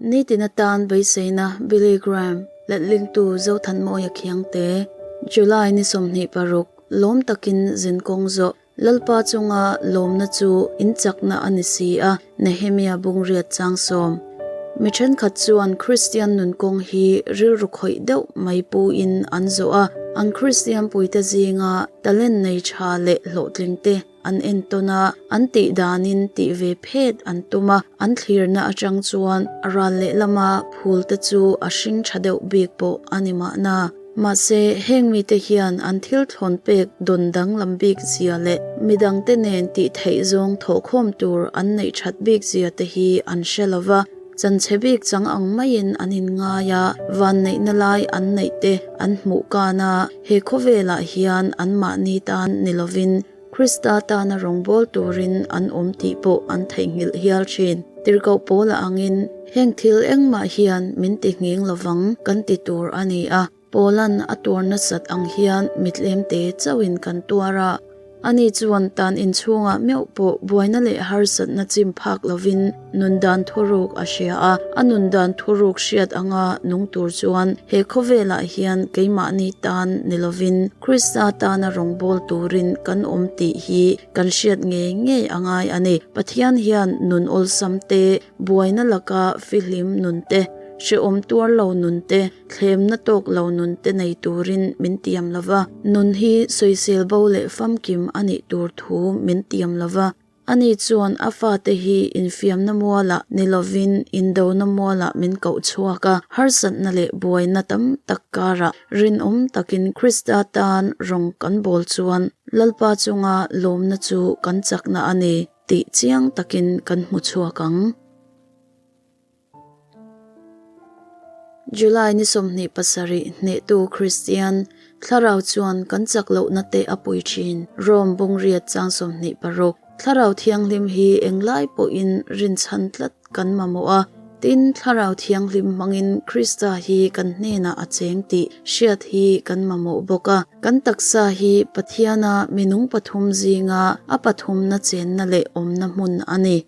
Nitin atan beiseina Billy Graham, letlingtu Zothanmawia Khiangte, July ni 26, lawm takin zinkawng zawh, Lalpa chunga lawmna chu in chakna a ni si a, Nehemia bungriat chang sawm. Mi thenkhat chuan Kristian nunkawng hi rilru khawih deuh mai pu in an zawh a, an Kristian puite zinga talent nei tha leh hlawhtling te an entawn a, an tih danin tih ve phet an tum a, an thlirna atang chuan a ral lehlama phul te chu a hring tha deuh bik pawh a ni mahna. Mahse, heng mite hian an thil thlawn pek dawn danglam bik zia leh midangte nen tih theih zawng thawhkhawm tur an neih that bik zia te hi an hre lo va, chanchhe bik chang ang maiin an inngai a, vanneihna lai an neih te an hmuh kan a, he khawvelah hian anmahni tan ni lovin Krista tana rawngbâwl turin an awm tih pawh an theihnghilh hial ṭhin. Tirhkoh Paula angin, Heng thil engmah hian min ti nghing lovang kan ti tur a ni a. Paula'n a tuar nasat ang hian mitlemte chauhin kan tuar a. Ani chuan tan inchhungah meuh pawh buaina leh harsatna chim phak lovin nun dan thuruk a hria a. A nun dan thuruk hriat anga nung tur chuan he khawvelah hian keimahni tan ni lovin Krista tana rawngbâwl turin kan awm tih hi kan hriat ngei ngei a ngai a ni. Pathian hian nun awlsam te, buaina laka fihlim nun te, hrehawm tuar lo nun te, thlemna tawk lo nun te nei turin min tiam lo va. Nun hi sawisel bo leh famkim a nih tur thu min tiam lo va. Ani chuan a fate hi infiamna mualah ni lovin indona mualah min koh chhuak a, harsatna leh buaina tam tak karah rinawm takin Krista tan rawng kan bawl chuan Lalpa chunga lawmna chu kan chakna a ni tih chiang takin kan hmu chhuak ang. July ni 27 hnehtu Kristian Thlarau chuan kan chak lohna te a pui thin. Rome bungriat chang 26 Thlarau Thianghlim hi englai pawhin rinchhan tlat kan mamawh a, tin Thlarau Thianghlim hmangin Krista hi kan hnenah a cheng tih hriat hi kan mamawh bawk a. Kan taksa hi Pathiana minung pathum zinga a pathumna chenna leh awmna hmun a ni.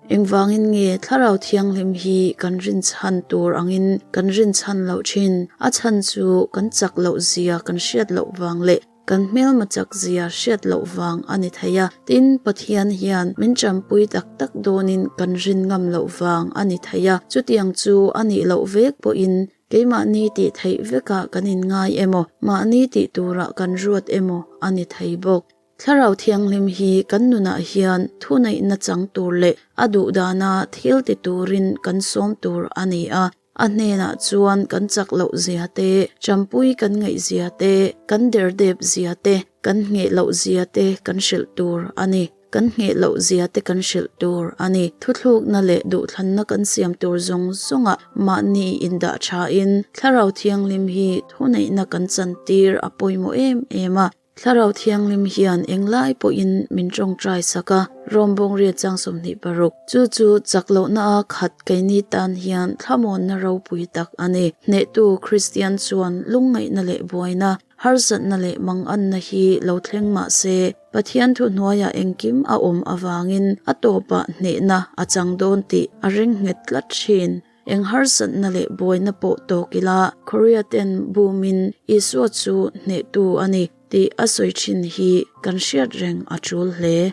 Engvangin nge Thlarau Thianghlim hi kan rinchhan tur angin kan rinchhan loh thin? A chhan chu kan chak loh zia kan hriat loh vang leh kan hmelma chak zia hriat loh vang a ni thei a. Tin, Pathian hian min tanpui tak tak dawnin kan rin ngam loh vang a ni thei a. Chutiang chu a nih loh vek pawhin keimahni tih theih vekah kan inngai emaw, mahni tih turah kan ruat emaw a ni thei bawk. Thlarau Thianghlim hi kan nunah hian thuneihna chang tur leh a duhdana thil ti turin kan sawm tur a ni a. A hnenah chuan kan chak loh zia te, champui kan ngaih zia te, kan derdep zia te, kan ngheh loh zia te kan hrilh tur a ni. Kan ngheh loh zia te kan hrilh tur a ni. Thuthlukna leh duhthlanna kan siam tur zawng zawngah mahni indah thain Thlarau Thianghlim hi thuneihna kan chantir a pawimawh em em a. Thlarau Thianghlim hian englai pawhin min tawngtai sak a, Rom bawngriat chang 26. Chu chu chak lohna a khat keini tan hian thlamawnna ropui tak a ni. Hnehtu Kristian chuan lungngaihna leh buaina, harsatna leh manganna hi lo thleng mah se, Pathian thuhnuaiah engkim a awm avangin a tawpah hnehna a chang dawn tih a ring nghet tlat thin. Eng harsatna leh buaina pawh tawk ila, Korea ten bumin Isua chu hnehtu a ni tih a sawi thin hi kan hriat reng a tul hle.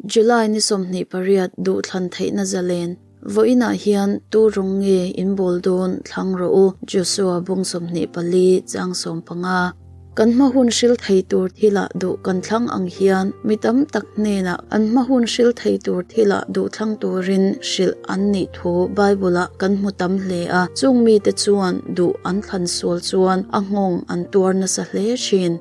July ni 28 duhthlan theihna zalen Vawiinah hian tu rawng nge in bawl dawn thlang rawh u, Joshua bung 24 chang 15. Kan hma hun hril thei tur thilah duh kan thlang ang hian mi tam tak hnenah an hma hun hril thei tur thilah duh thlang turin hrilh an nih thu Bible-ah kan hmu tam hle a. Chung mite chuan duh an thlan sual chuan a nghawng an tuar nasa hle thin.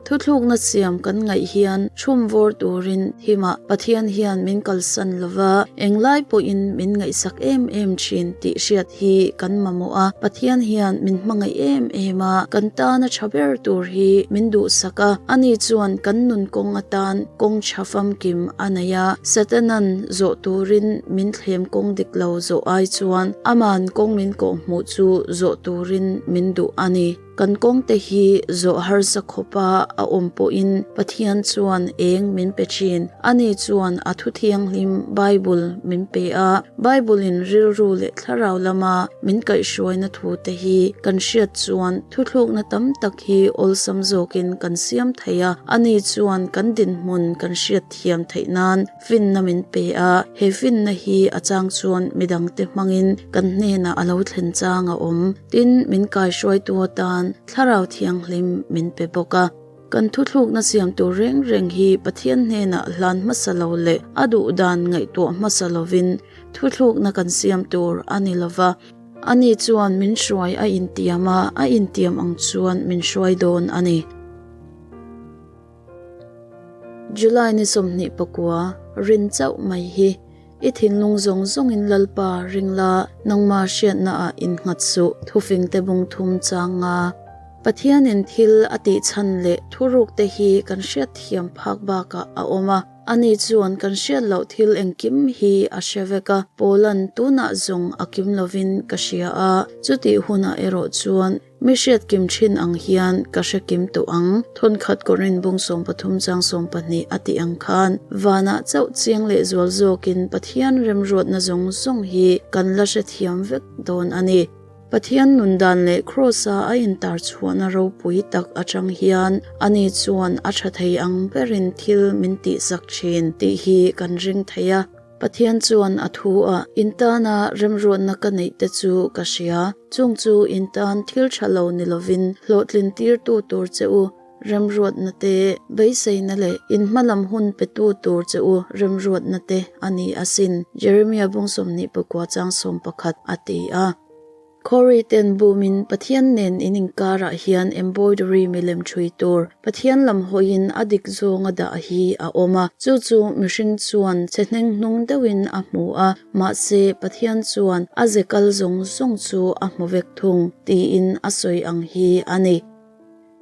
Thuthlukna siam kan ngaih hian chhum vawr turin thimah Pathian hian min kalsan lova, englai pawhin min ngaihsak em em thin tih hriat hi kan mamawh a. Pathian hian min hmangaih em em a, kan tana tha ber tur hi min duhsak a, ani chuan kan nun kawng atan kawng tha famkim a nei a, Satanan zawh turin min thlem kawng dik lo zawh ai chuan aman kawng min kawhhmuh chu zawh turin min duh a ni. Kan kawngte hi zawh harsa khawpa a awm pawhin Pathian chuan eng min pe thin. Ani chuan a Thu Thianghlim, Bible, min pe a. Bible-in rilru leh thlarau lama min kaihhruaina thute hi kan hriat chuan thuthlukna tam tak hi awlsam zawkin kan siam thei a. Ani chuan kan dinhmun kan hriat thiam theih nan finna min pe a, he finna hi a chang chuan midangte hmangin kan hnenah a lo thlen chang a awm. Tin, min kaihruaitu atan Thlarau Thianghlim min pe bawk a. Kan thuthlukna siam tur reng reng hi Pathian hnenah hlan hmasa lo leh a duh dan ngaihtuah hmasa lovin thuthlukna kan siam tur a ni lova. Ani chuan min hruai a intiam a, a intiam ang chuan min hruai dawn a ni. July ni 29, rin chauh mai hi i thinlung zawng zawngin Lalpa ring la, nangma hriatnaah innghat suh, thufingte bung thum chang nga. Pathianin thil a tih chhan leh thurukte hi kan hriatthiam phak bakah a awm a, ani chuan kan hriat loh thil engkim hi a hre vek a, Paula'n tunah zawng a kim lovin ka hria a, chutih hunah erawh chuan Mi hriat kim thin ang hian ka hre kim tawh ang, thawnkhat Korin bung 13 chang 12 a tih ang khan vanah chauh chiang leh zual zawkin Pathian remruatna zawng zawng hi kan la hrethiam vek dawn a ni. Pathian nun dan leh Kraws-a a intar chhuahna ropui tak atang hian ani chuan a tha thei ang berin thil min tihsak thin tih hi kan ring thei a. Pathian chuan a thu a, In tana remruatna ka neih te chu ka hria, chung chu in tan thil tha lo ni lovin hlawhtlin tirtu tur che u remruatna te, beiseina leh in hmalam hun petu tur che u remruatna te a ni asin, Jeremia bung 29 chang 11 a ti a. Corrie ten Boom-in Pathian nen in inkarah hian embroidery milem ṭhui tur Pathian lam hawiin a dik zawnga dah hi a awm a, chu chu mihring chuan che hneng hnung deuhin a hmu a, mahse Pathian chuan a ze kal zawng zawng chu a hmu vek thung tiin a sawi ang hi a ni.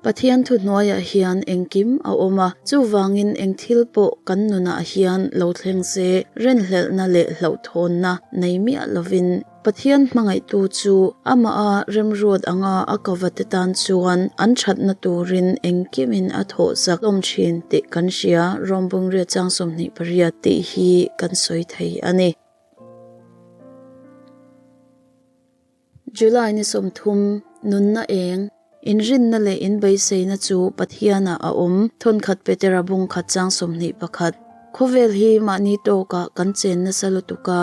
Pathian thuhnuaiah hian engkim a awm a, chuvangin eng thil pawh kan nunah hian lo thleng se rinhlelhna leh hlauhthawnna nei miah lovin Pathian hmangaihtu chu amaha remruat anga a kavate tan chuan an thatna turin engkimin a thawh zak hlawm thin tih kan hria, Rom Bungriat chang 28 tih hi kan sawi thei a ni. July ni 30, Nunna eng, inrinna leh inbeiseina chu Pathianah a awm, Thawnkhat Petera bung khat chang 21. Khawvel hi mahni tawkah kan chen nasa lutuk a,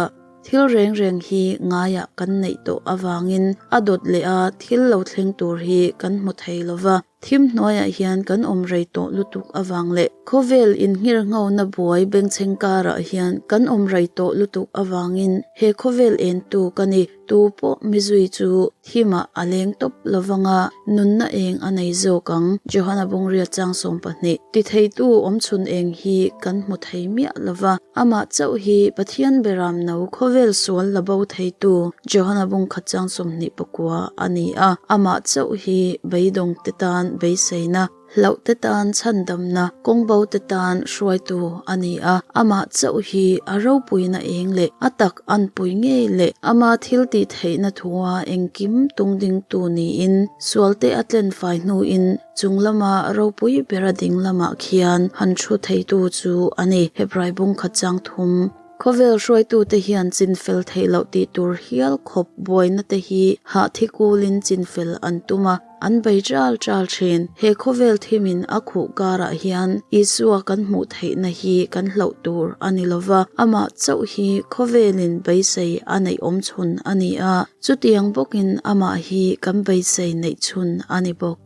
thil reng reng hi ngaiah kan neih tawh avangin a dawt leh a thil lo thleng tur hi kan hmu thei lova. Thim hnuaiah hian kan awm rei tawh lutuk avang leh khawvel inngirngona buai bengchheng karah hian kan awm rei tawh lutuk avangin he khawvel entu ka ni. Tu pawh mizui chu thimah a leng tawp lovanga nunna eng a nei zawk ang, Johana Bungriat chang 12. Ti theitu awmchhun eng hi kan hmu thei miah lova, amah chauh hi Pathian beram no khawvel sual la bo theitu Johana Bungkhat chang 29 a ni a, amah chauh hi beidawngte tan beiseina, Hlauhte tan chhandamna, kawngbote tan hruaitu a ni a, amah chauh hi a ropuina eng leh a tak anpui ngei leh ama thil tih theihna thua engkim tungdingtu niin sualte a tlenfai hnuin chung lama ropui bera ding lamah khian han thu theitu chu a ni. Hebrai bungkhat chang thum. Khawvel hruaitute hian chinfel theih loh tih tur hial khawp buaina te hi hah thi kulin chinfel an tum a, an bei ṭal ṭal ṭhin. He khawvel thimin a khuh karah hian Isua kan hmuh theihna hi kan hlauh tur a ni lo va, amah chauh hi khawvelin beisei a neih awm chhun a ni a, chutiang bawkin amah hi kan beisei neih chhun a ni bawk.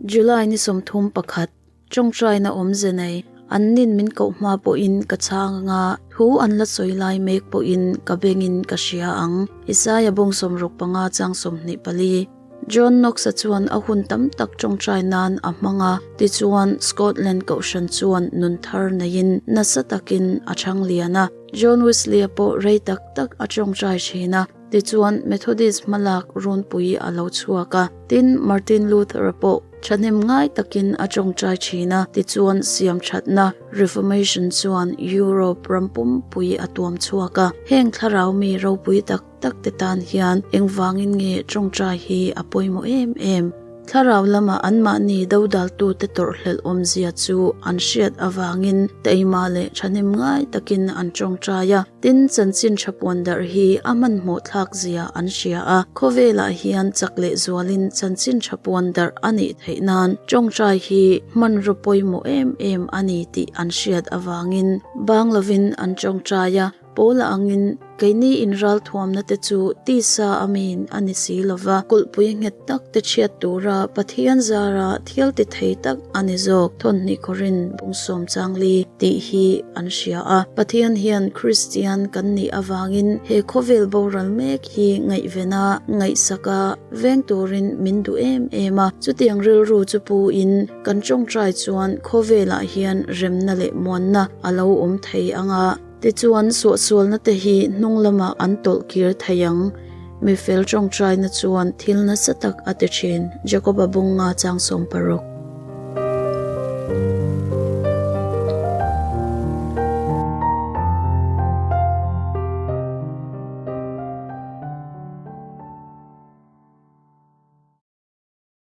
July ni 31. Tawngtaina awmze nei, an nin min koh hma pawhin ka chhang anga, thu an la sawi lai mek pawhin ka bengin ka hria ang, Isaiah bawng 65 chang 24. John Knox-a chuan a hun tam tak tawngtai nan a hmang a, tichuan Scotland kohhran chuan nun thar neiin nasa takin a chhang lian a. John Wesley-a pawh rei tak tak a tawngtai thin a. Tichuan, Methodist hmalak runpui a lo chhuak a. Tin, Martin Luther-a pawh thahnem ngai takin a tawngtai thin a. Tichuan, siamthatna, Reformation, chuan Europe ram pumpui a tuam chhuak a. Heng thlarau mi ropui tak tak te tan hian engvangin nge tawngtai hi a pawimawh em em? Thlarau lama anmahni dodaltute tawrhhlelh awmzia chu an hriat avangin taima leh thahnem ngai takin an tawngtai a. Tin, chanchin tha puan darh hi a hmanhmawh thlakzia an hria a, khawvelah hian chak leh zualin chanchin tha puan darh a nih theih nan tawngtai hi hmanraw pawimawh em em a ni tih an hriat avangin bang lovin an tawngtai a. Paula angin, keini inralthuamna te chu tisa a miin a ni si lo va, kulhpui nghet tak te chhiat tura Pathian zara thil ti thei tak a ni zawk, Thawnhnih Korin bung sawm changli tih hi an hria a. Pathian hian Kristian kan nih avangin he khawvel boral mek hi ngaihven a, ngaihsak a, veng turin min duh em em a. Chutiang rilru chu pu in kan tawngtai chuan khawvelah hian remna leh muanna a lo awm thei ang a. Tichuan, suahsualna te hi hnung lamah an tawlh kir thei ang. Mi fel tawngtaina chuan thil nasa tak a ti thin, Jakoba bunga chang 16.